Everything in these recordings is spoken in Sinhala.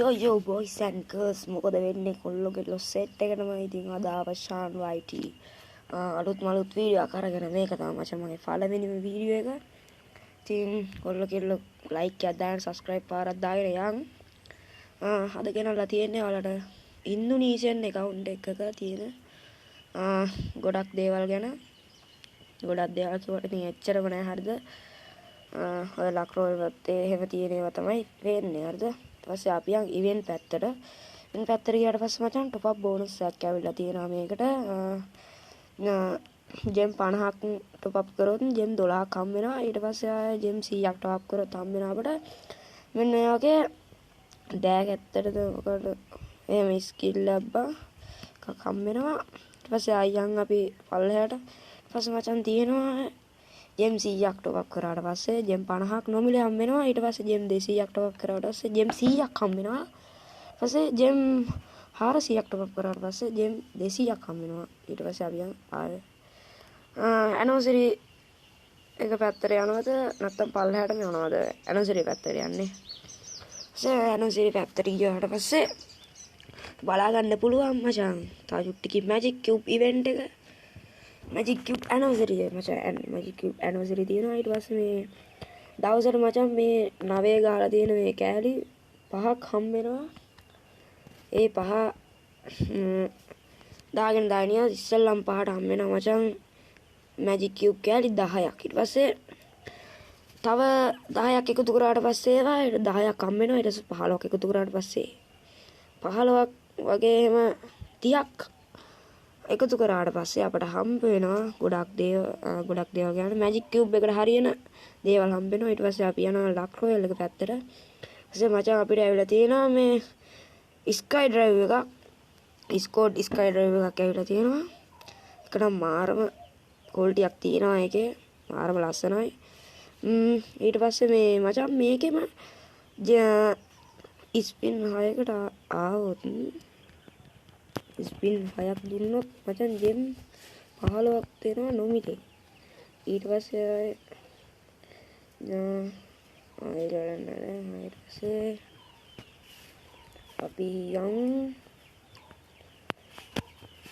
Yo yo boys and girls, මොකද වෙන්නේ කොල්ලෝ කෙල්ලෝ සෙට් එකටම? ඉතින් අද ආව ශාන් YT අලුත්ම අලුත් වීඩියෝ එකක් අරගෙන. මේක තමයි මචං මගේ පළවෙනිම වීඩියෝ එක. ඉතින් කොල්ලෝ කෙල්ලෝ ලයික් එකක් දාන්න, සබ්ස්ක්‍රයිබ් පාරක් දාගෙන යන්. අද ගෙනල්ලා තියෙන්නේ ඔයාලට ඉන්දුනීසියන් ඇකවුන්ට් එකක තියෙන ගොඩක් දේවල් ගැන. ගොඩක් දේවල් කිව්වට ඉතින් එච්චරම නෑ, හරිද? ඔය ලක් රෝල් පැත්තේ එහෙම තියෙන ඒවා තමයි පේන්නේ, හරිද? ඊට පස්සේ අපි යන් ඉවෙන්ට් පැත්තට. ඉවෙන්ට් පැත්තට ගියාට පස්සේ මචං ටොප් අප් බෝනස් එකක් ඇවිල්ලා තියෙනවා මේකට. ජෙම් 50ක් ටොප් අප් කරොත් ජෙම් 12ක් හම්බ වෙනවා. ඊට පස්සේ ආයෙ ජෙම් 100ක් ටොප් අප් කරොත් හම්බ වෙනවා අපට මෙන්න ඔය වගේ දෑක ඇත්තටද මොකද එහෙම ස්කිල් ලැබ්බා එකක් හම්බ වෙනවා. ඊට පස්සේ ආයෙ යන් අපි පල්ලෙහාට. ඊට පස්සේ මචං තියෙනවා ජෙම් 100ක් ටොප් අප් කරාට පස්සේ ජෙම් 50ක් නොමිලේ හම්බ වෙනවා. ඊට පස්සේ ජෙම් 200ක් ටොප් අප් කරාට පස්සේ ජෙම් 100ක් හම්බ වෙනවා. ඊට පස්සේ ජෙම් 400ක් ටොප් අප් කරාට පස්සේ ජෙම් 200ක් හම්බ වෙනවා. ඊට පස්සේ අපි යන් ආයෙ ඇනෝසරි එක පැත්තට යනවද නැත්නම් පල්ලෙහාටම යනවද? ඇනෝසරි පැත්තට යන්නේ. ඊට ඇනෝසරි පැත්තට ගියාට පස්සේ බලා ගන්න පුළුවන් මචං තව චුට්ටකින් මැජික් කියුබ් ඉවෙන්ට් එක, මැජික් කියුබ් ඇනිවර්සරි එක මචං. මැජික් කියුබ් ඇනිවර්සරි තියෙනවා. ඊට පස්සේ මේ දවසට මචං මේ නවය ගහලා තියෙන මේ කෑලි පහක් හම්බ වෙනවා. ඒ පහ දාගෙන දාගෙන ගියා ඉස්සෙල්ලම පහට හම්බ වෙනවා මචං මැජික් කියුබ් කෑලි 10ක්. ඊට පස්සේ තව 10ක් එකතු කරාට පස්සේ ඒවා 10ක් හම්බ වෙනවා. ඊට පස්සේ 15ක් එකතු කරාට පස්සේ 15ක් වගේ එහෙම 30ක් එකතු කරාට පස්සේ අපට හම්බ වෙනවා ගොඩක් දේවල්. ගොඩක් දේවල් කියන්නේ මැජික් කියුබ් එකට හරියන දේවල් හම්බ වෙනවා. ඊට පස්සේ අපි යනවා ලක් රොයල් එක පැත්තට. ඊට මචං අපිට ඇවිල්ලා තියෙනවා මේ ස්කයි ඩ්‍රයිව් එකක්, ස්කෝඩ් ස්කයි ඩ්‍රයිව් එකක් ඇවිල්ලා තියෙනවා. ඒක නම් මාරම ක්වොලිටියක් තියෙනවා ඒකේ, මාරම ලස්සනයි. ඊට පස්සේ මේ මචං මේකෙම ස්පින් 6කට ආවොත්, ස්පින් 6ක් දුන්නොත් මචං ජෙම් 15ක් දෙනවා නොමිලේ. ඊට පස්සේ ආයේ ආයෙ නෑ. ඊට පස්සේ අපි යන්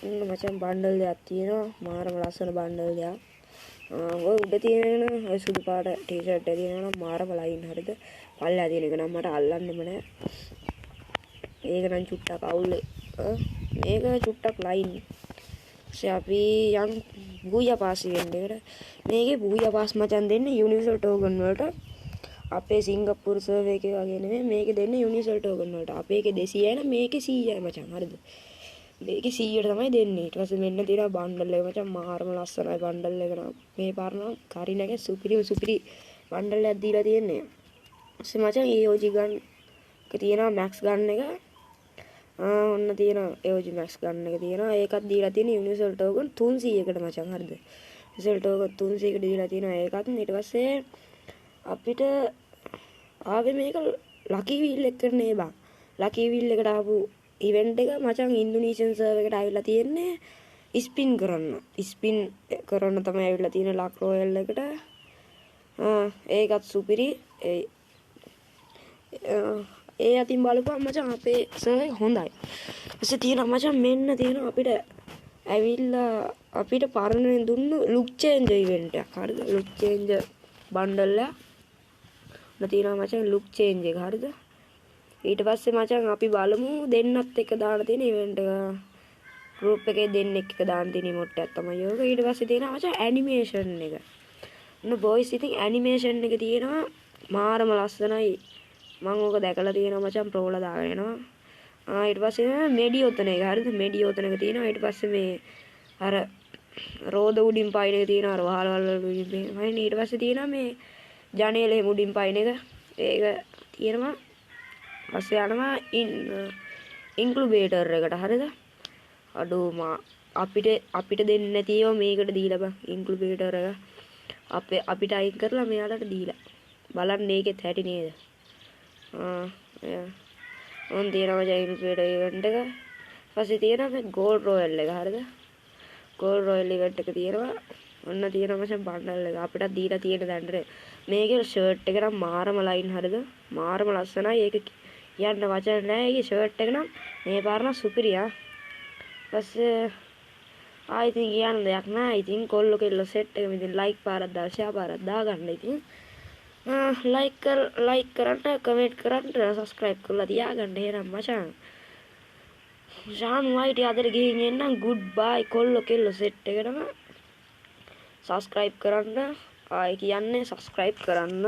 ඉන්න මචං බණ්ඩල් දෙයක් තියෙනවා, මාරම ලස්සන බණ්ඩල් දෙයක්. ඔය උඩ තියෙන ඔය සුදු පාට ටී-ෂර්ට් එක තියෙනවා නම් මාරම ලයින්, හරිද? පල්ලෙහා තියෙන එක නම් මට අල්ලන්නෙම නෑ. ඒක නම් චුට්ටක් අවුල්. මේක චුට්ටක් ලයින්. ඊපස්සේ අපි යන් බූයා පාස් ඉවෙන්ට් එකට. මේකේ බූයා පාස් මචං දෙන්නේ යුනිවර්සල් ටෝකන් වලට. අපේ සිංගප්පූරු සර්වර් එකේ වගේ නෙමෙයි, මේකේ දෙන්නේ යුනිවර්සල් ටෝකන් වලට. අපේ එකේ 200යි නම් මේකේ 100යි මචං, හරිද? මේකේ 100ට තමයි දෙන්නේ. ඊට පස්සේ මෙන්න තියෙනවා බණ්ඩල් එක මචං, මාරම ලස්සනයි බණ්ඩල් එක නම්. මේ පාර නම් කරිනගේ සුපිරිම සුපිරි බණ්ඩල් එකක් දීලා තියෙන්නේ. ඊපස්සේ මචං AOG ගන් එක තියෙනවා, මැක්ස් ගන් එක. ඔන්න තියෙනවා AOG Max ගන් එක තියෙනවා. ඒකත් දීලා තියෙන යුනිවර්සල් ටෝකන් 300කට මචං, හරිද? යුනිවර්සල් ටෝකන් 300කට දීලා තියෙනවා ඒකත්. ඊට පස්සේ අපිට ආවේ මේක ලකි වීල් එකට නේ බං. ලකි වීල් එකට ආපු ඉවෙන්ට් එක මචං ඉන්දුනීසියන් සර්වර් එකට ආවිල්ලා තියෙන්නේ ස්පින් කරන්න. ස්පින් කරන්න තමයි ඇවිල්ලා තියෙන්නේ ලක් රොයල් එකට. ඒකත් සුපිරි. ඒ ඒ අතින් බලපුවම මචං අපේ සර්වර් එක හොඳයි. ඊපස්සේ තියෙනවා මචං මෙන්න තියෙනවා අපිට ඇවිල්ලා අපිට පරණෙන් දුන්නු ලුක් චේන්ජ් ඉවෙන්ට් එකක්, හරිද? ලුක් චේන්ජ් බණ්ඩල් එකක්. ඔන්න තියෙනවා මචං ලුක් චේන්ජ් එක, හරිද? ඊට පස්සේ මචං අපි බලමු දෙන්නත් එක්ක දාන තියෙන ඉවෙන්ට් එක. ගෲප් එකේ දෙන්නෙක් එක්ක දාන තියෙන ඉමෝට් එකක් තමයි ඔක. ඊට පස්සේ තියෙනවා මචං ඇනිමේෂන් එක. ඔන්න බොයිස් ඉතින් ඇනිමේෂන් එක තියෙනවා මාරම ලස්සනයි. මං ඕක දැකලා තියෙනවා මචං ප්‍රෝලා දාගෙන යනවා. ඊට පස්සේ මෙඩි ඔතන එක, හරිද? මෙඩි ඔතන එක තියෙනවා. ඊට පස්සේ මේ අර රෝද උඩින් පයින් එක තියෙනවා, අර වහල් වල උඩින් පයින්. ඊට පස්සේ තියෙනවා මේ ජනේලෙ උඩින් පයින් එක. ඒක තියෙනවා. පස්සේ යනවා ඉන්ක්ලුබේටර් එකට, හරිද? අඩෝ මා අපිට අපිට දෙන්නේ නැති ඒවා මේකට දීලා බං. ඉන්ක්ලුබේටර් එක අපේ අපිට අයින් කරලා මෙයාලට දීලා. බලන්න ඒකෙත් හැටි නේද? ඔන් තියෙනවා මචං ඉන්ක්ලුබේටර් ඉවෙන්ට් එක. පස්සේ තියෙනවා මේ ගෝල්ඩ් රොයල් එක, හරිද? ගෝල්ඩ් රොයල් ඉවෙන්ට් එක තියෙනවා. ඔන්න තියෙනවා මචං බණ්ඩල් එක. අපිටත් දීලා තියෙන දැනට. මේකේ ෂර්ට් එක නම් මාරම ලයින්, හරිද? මාරම ලස්සනයි. ඒක කියන්න වචන නෑ. ඒකේ ෂර්ට් එක නම් මේ පාර නම් සුපිරියා. පස්සේ ආයි ඉතින් කියන්න දෙයක් නෑ. ඉතින් කොල්ලෝ කෙල්ලෝ සෙට් එකම ඉතින් ලයික් පාරක් දාලා ෂෙයා පාරක් දාගන්න. ඉතින් ලයික් කරන්න, කමෙන්ට් කරන්න, සබ්ස්ක්‍රයිබ් කරලා තියාගන්න. එහෙනම් මචං ශානු අයිටි අදට ගිහින් එන්නම්. ගුඩ් බයි කොල්ලෝ කෙල්ලෝ සෙට් එකටම. සබ්ස්ක්‍රයිබ් කරන්න. ආයි කියන්නේ සබ්ස්ක්‍රයිබ් කරන්න.